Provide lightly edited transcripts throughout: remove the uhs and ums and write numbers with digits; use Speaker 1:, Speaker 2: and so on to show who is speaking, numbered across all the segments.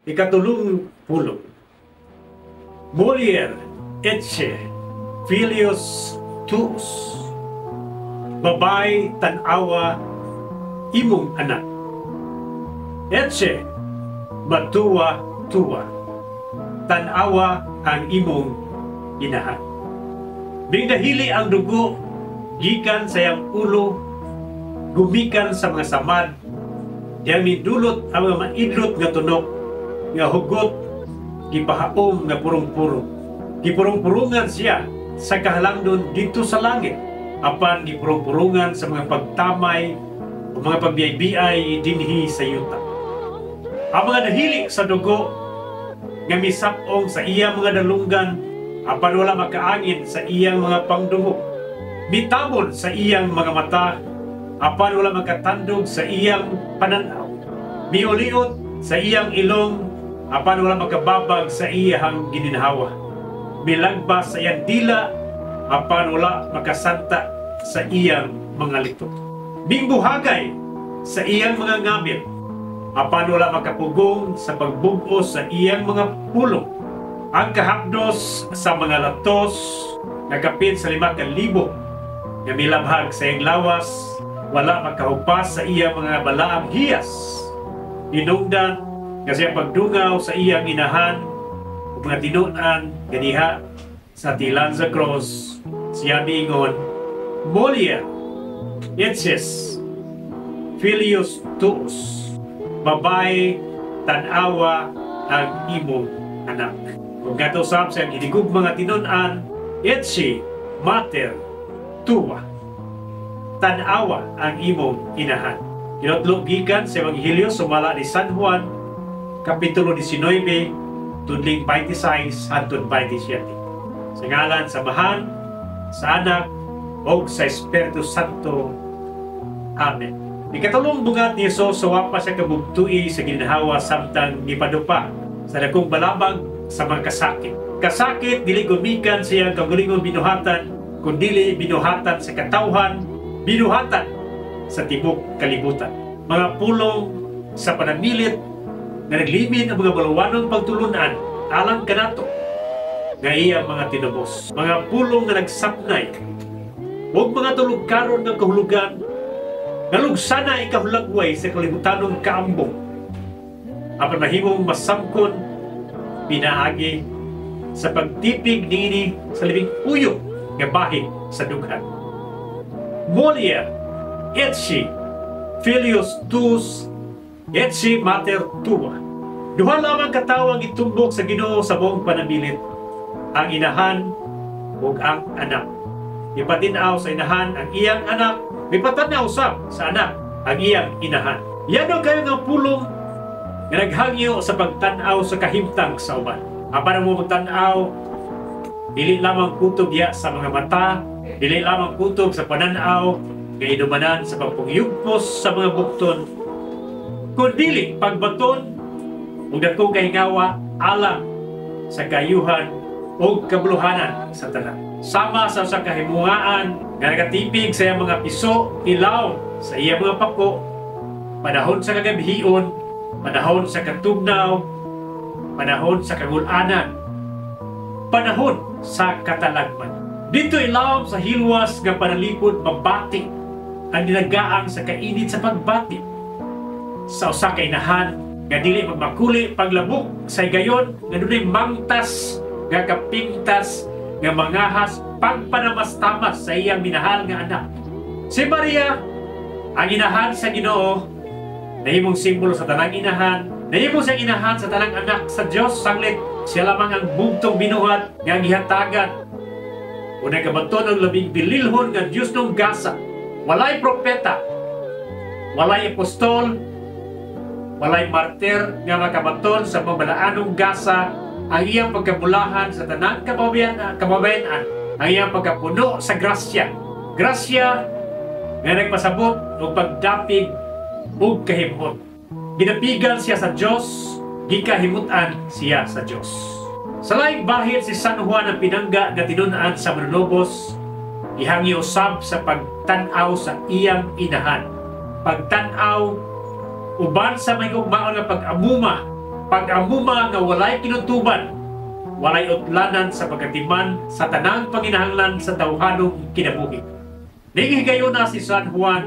Speaker 1: Ikatulong pulong. Mulier ecce filius tuus. Babay, tan-awa imong anak. Ecce mater tua. Tan-awa ang imong inahan. Nahili ang dugo gikan sa iyang ulo, gumikan sa mga samad, diyang midulot ang mga maidlot nga tunok, nga hugot, gipahaom nga purong-purong. Gipurong-purungan siya sa kahalangdon didto sa langit, apan gipurong-purungan sa mga pagtamay o mga pagbiyay-biyay dinhi sa yuta. Ang mga nahili sa dugo nga misap-ong sa iyang mga dalunggan, apan wala makaangin sa iyang mga pangdungog. Mitabon sa iyang mga mata, apan wala makatandog sa iyang pananaw. Miuliot sa iyang ilong, apan wala makababag sa iyang gininhawa. Milagbas sa iyang dila, apan wala makasanta sa iyang mga litok. Mingbuhagay sa iyang mga ngamil, apan wala makapugong sa pagbug-os sa iyang mga pulong. Ang kahapdos sa mga latos nga kapin sa 5,000 nga milabhag sa iyang lawas, wala makahupas sa iyang mga balaang hiyas. Hinungdan nga sa iyang pagdungaw sa iyang inahan ug mga tinun-an ganiha sa tilan sa cross, siya miingon, "Mulier ecce filius tuus." Babay, tan-awa ang imong anak. Ug ngadto sab sa iyang hinigugma nga tinun-an, "Ecce mater tua." Tan-awa ang imong inahan. Kinutlo gikan sa Ebanghelyo sumala ni San Juan, Kapitulo 19, tudling 26 hangtod 27. Sa ngalan sa Amahan, sa Anak, ug sa Espiritu Santo. Amen. Ikatulong bungat ni Jesus sa wa pa siya kabugtui sa ginhawa samtang gipadupa sa dakong balabag sa mga kasakit. Kasakit dili gumikan sa iyang kaugalingong binuhatan, kundili binuhatan sa katawhan, binuhatan sa tibok kalibutan. Mga pulong sa panamilit nga naglimin ang mga bulawanong pagtulunan alang kanato nga iyang mga tinubos. Mga pulong nga nagsapnay ug mga tulugkaron nga kahulugan nga lugsana ikahulagway sa kalibutanong kaambong, apan mahimong masamkon pinaagi sa pagtipig niini sa labing uyo nga bahin sa dughan. Mulier ecce filius tuus, ecce mater tua. Duha lamang katawo ang gitumbok sa Ginoo sa buong panamilit, ang inahan ug ang anak. Ipatin-aw sa inahan ang iyang anak, mipatan-aw sab sa anak ang iyang inahan. Yano kayo nga pulong nga naghangyo sa pagtan-aw sa kahimtang sa uban. Apan mo magtan-aw, dili lamang kutob ya sa mga mata, dili lamang kutob sa pananaw nga inumanan sa pagpangyugpos sa mga bukton, kundili pagbaton ug dakong kahingawa alang sa kayuhan ug kabuluhanan sa tanan. Sama sa usa ka himuhaan nga nagatipig sa iyang mga piso, ilaw sa iyang mga pako, panahon sa kagabhion, panahon sa katugnaw, panahon sa kagulanan, panahon sa katalagman. Didto ilawom sa hilwas nga panalipod mabati ang dinagaang sa kainit sa pagbati sa usa ka inahan nga dili magmakuli paglabok sa higayon nga dunay mangtas nga kapintas nga mangahas pagpanamastamas sa iyang minahal nga anak. Si Maria, ang inahan sa Ginoo, nahimong simbolo sa tanang inahan, nahimo siyang inahan sa tanang anak sa Dios sanglit siya lamang ang bugtong binuhat nga gihatagan o nagabaton ang labing bililhon nga Diosnong gasa. Walay propeta, walay apostol, walay martir nga makabaton sa mabalaanong gasa ang iyang pagkabulahan sa tanang kababayan, ang iyang pagkapuno sa grasya. Grasya nga nagpasabot og pagdapig ug kahimhot. Ginapigan siya sa Dios, gikahimutan siya sa Dios. Sa laing bahin, si San Juan ang pinangga nga tinun-an sa manunubos, ihangyo usab sa pagtan-aw sa iyang inahan. Pagtan-aw uban sa may ugmaon nga pag-amuma, Pag-amuma nga walay kinutuban, walay utlanan sa pagkatiman sa tanang panginahanglan sa tawhanong kinabuhi. Ning higayuna si San Juan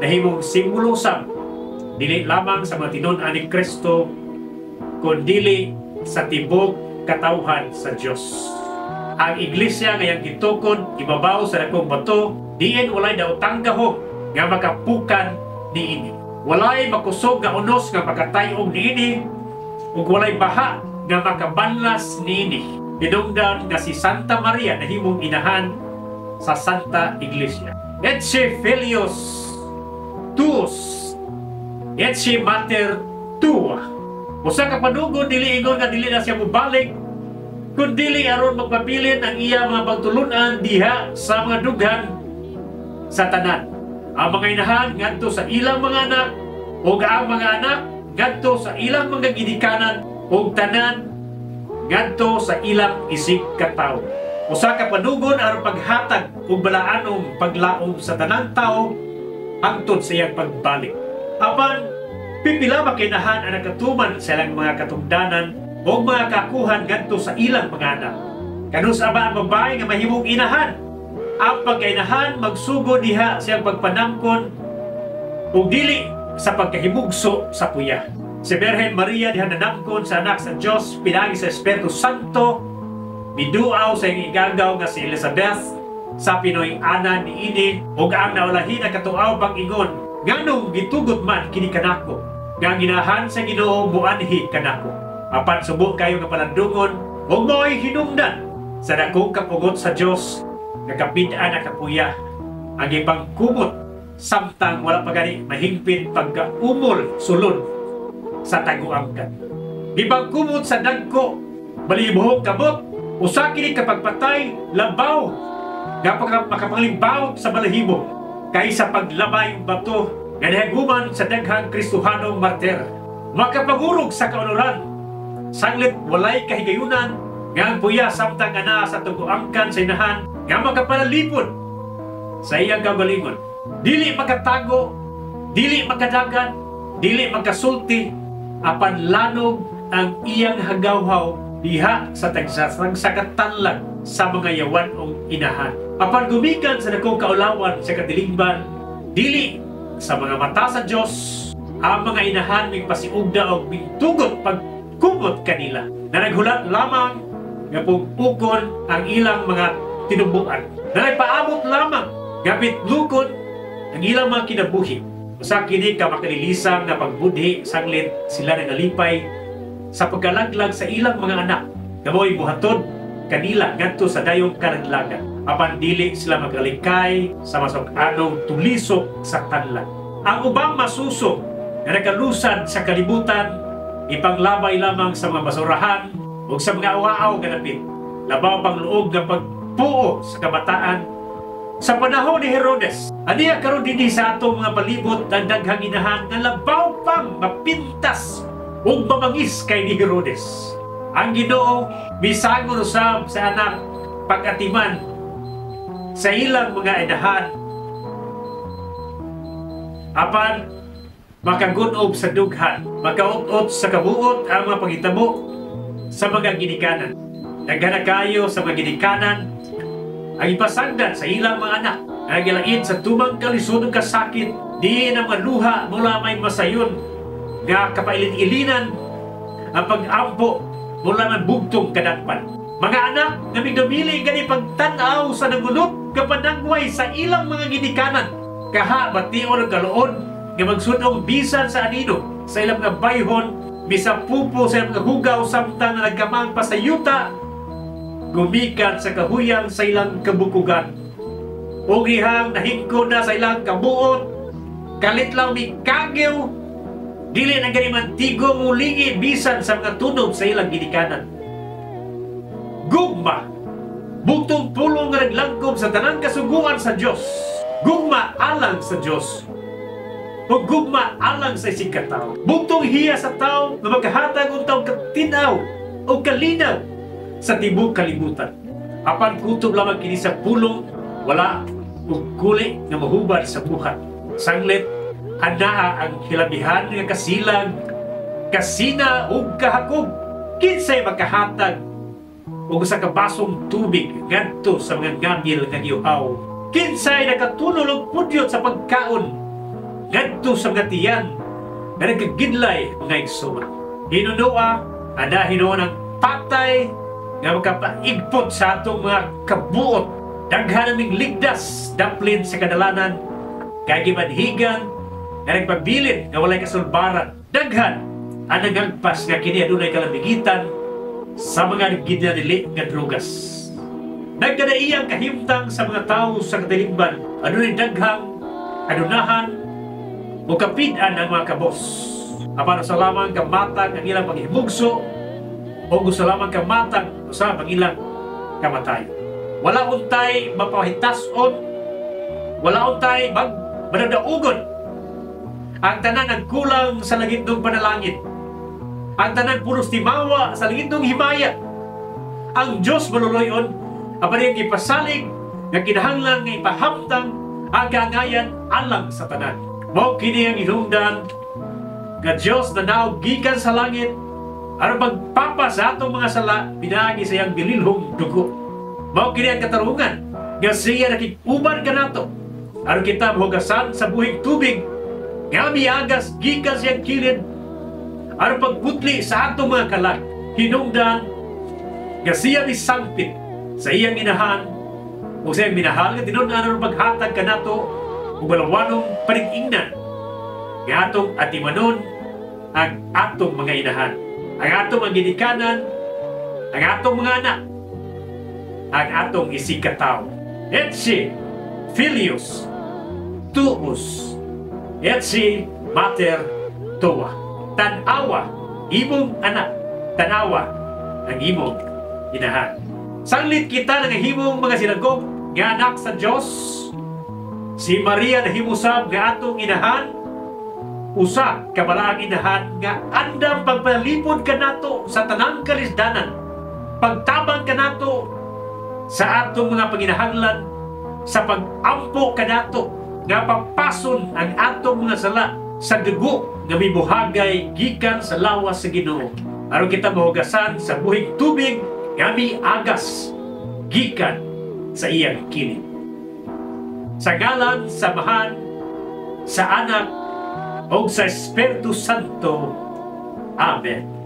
Speaker 1: nahimong simbolo usab dili lamang sa mga tinun-an ni Kristo kundili sa tibok katawhan sa Dios. Ang iglesia nga iyang gitukod ibabaw sa dakong bato, diin walay daotang gahom nga makapukan niini. Walay makusog nga unos nga makatayog niini ug walay baha nga makabanlas niini. Hinungdan nga si Santa Maria nahimong inahan sa Santa Iglesia. Ecce Filius tuus, ecce Mater tua. Usa ka panugod, dili ingon nga dili na siya mobalik, kun dili aron magpabilin ang iya mga pagtulunan diha sa mga dughan sa tanan. Ang mga inahan ngadto sa ilang mga anak, ug ang mga anak ngadto sa ilang mga ginikanan, ug tanan ngadto sa ilang isig katawo. Usa ka panugon aron paghatag og balaanong paglaom sa tanang tawo hangtod sa iyang pagbalik. Apan pipila ba kinahan ang nakatuman sa ilang mga katungdanan o mga kakuhan ngadto sa ilang mga anak? Kanus-a ba ang babae nga mahimong inahan? Ang pagkainahan magsugod diha sa iyang pagpanangkon ug dili sa pagkahimugso sa puya. Si Birhen Maria diha nanangkon sa anak sa Dios pinaagi sa Espiritu Santo, miduaw sa iyang igagaw nga si Elizabeth sa Pinoy ana niini, ug ang naulahi na katuaw pang ingon, "Nganong gitugot man kini kanako nga ang inahan sa Ginoo muanhi kanako?" Apan subo kayo nga palandungon ug mao'y hinungdan sa dakong kapugot sa Dios nga kapid-an na kapuya ang ipangkumot samtang wala pa gani mahingpit pagkaumol sulod sa taguangkan. Gipangkumot sa dagko balibuhong kamot, usa kini kapagpatay labaw nga makapanglimbawot sa balahibo kaysa paglabay og bato nga nahaguman sa daghang Kristohanong martir. Makapangurog sa kaunoran sanglit walay kahigayunan nga ang puya samtang ana sa tuguangkan sa inahan nga makapanalipod sa iyang kaugalingon. Dili makatago, dili makadagan, dili makasulti, apan lanog ang iyang hagawhaw diha sa tagsakatanlag sa mga yawan-ong inahan. Apan gumikan sa dakong kaulawan sa katilingban, dili sa mga mata sa Dios ang mga inahan migpasiugda og migtugot pagkumot kanila, na naghulat lamang nga pug-ukon ang ilang mga tinubuan, na nagpaabot lamang nga pitlukon ang ilang mga kinabuhi. Usa kini ka makalilisang nga pagbudhi sanglit sila nagalipay sa pagkalaglag sa ilang mga anak nga mao'y buhatod kanila ngadto sa dayong kalaglagan. Apan dili sila magalikay sa masuk-anong tulisok sa tanlag. Ang ubang masuso nga nakalusad sa kalibutan ipanglabay lamang sa mga basurahan ug sa mga awaaw nga dapit. Labaw pang luog nga pagpuo sa kabataan sa panahon ni Herodes. Aniya karon dinhi sa atong mga palibot ang daghang inahan nga labaw pang mapintas ug mamangis kay ni Herodes. Ang Ginoo misagor usab sa anak pag-atiman sa ilang mga inahan, apan makagunob sa dughan, makaut-ot sa kabuot ang mga pangitabo sa mga ginikanan. Daghan kayo sa mga ginikanan ang ipasagdan sa ilang mga anak, ang gilain sa tumang kalisod ug kasakit, di na mga luha mula may masayon nga kapailin-ilinan ang pag-ampo mula man bugtong kadakpan. Mga anak nga migdumili gani pagtan-aw sa nangunot kapanagway sa ilang mga ginikanan, kaha bation og kaluod nga magsud-ong bisan sa anino sa ilang mga bayhon, bisan pupo sa ilang mga hugaw samtang na nagkamang pa sa yuta, gumikan sa kahuyang sa ilang kabukugan. O gihang nahingko na sa ilang kabuot, kalit lang mikagiw, dili na gani mantigo mulingi bisan sa mga tunog sa ilang ginikanan. Gugma, bugtong pulong nga naglangkob sa tanang kasuguan sa Dios. Gugma alang sa Dios o gugma alang sa isig katawo. Bugtong hiya sa tao nga makahatag og taong katin-aw o kalinaw sa tibuok kalibutan. Apan kutob lamang kini sa pulong, wala og kuli nga mahubad sa buhat. Sanglit anaa ang hilabihan nga kasilag Kasina ug kahakog, kinsay makahatag og usa ka basong tubig ngadto sa mga ngamil nga giuhaw? Kinsay nakatunol og pudyot sa pagkaon ngadto sa mga tiyan nga nagkagidlay, mga igsoon? Hinunoa, ana hinuon ang patay nga makapaigpot sa atong mga kabuot. Daghan naming ligdas daplin sa kadalanan kay gimanhigan nga nagpabilin nga walay kasulbaran. Daghan ang nagagpas nga kini adunay kalamigitan sa mga ginadili nga drugas. Nagkadaiyang kahimtang sa mga tawo sa katilingban. Adunay daghang adunahan o kapid-an ang mga kabos. Apan usa lamang ka matang ang ilang paghimugso o usa lamang ka matang usab ang ilang kamatayon. Wala untay mapahitas-on, wala untay magmadadaugon. Ang tanan nagkulang sa langitnong panalangin. Ang tanan puros timawa sa langitnong himaya. Ang Diyos maluloyon, apan iyang gipasalig nga kinahanglan nga ipahamtang ang kaangayan alang sa tanan. Mao kini ang hinungdan nga Diyos na naog gikan sa langit aron magpapa sa atong mga sala pinaagi sa iyang bililhong dugo. Mao kini ang katarungan nga siya nakig-uban kanato aron kita mahugasan sa buhing tubig nga miagas gikan sa iyang kilid aron pagputli sa atong mga kalag. Hinungdan nga siya misangpit sa iyang inahan o sa iyang minahal nga tinun-an aron paghatag kanato ug balawanong panig-ingnan nga atong atimanon ang atong mga inahan, ang atong mga ginikanan, ang atong mga anak, ang atong isigkatawo. Ecce filius tuus, ecce mater tua. Tan-awa imong anak, tanawa ang imong inahan. Sanglit kita nangahimong mga sinagop nga anak sa Dios, si Maria nahimo sab nga atong inahan, usa ka balaang inahan nga andam pagpalipod kanato sa tanang kalisdanan, pagtabang kanato sa atong mga panginahanglan, sa pag-ampo kanato nga papason ang atong mga sala sa dugo nga mibuhagay gikan sa lawas sa Ginoo, aron kita mahugasan sa buhing tubig nga miagas gikan sa iyang kilid. Sa ngalan sa Amahan, sa Anak, ug sa Espiritu Santo. Amen.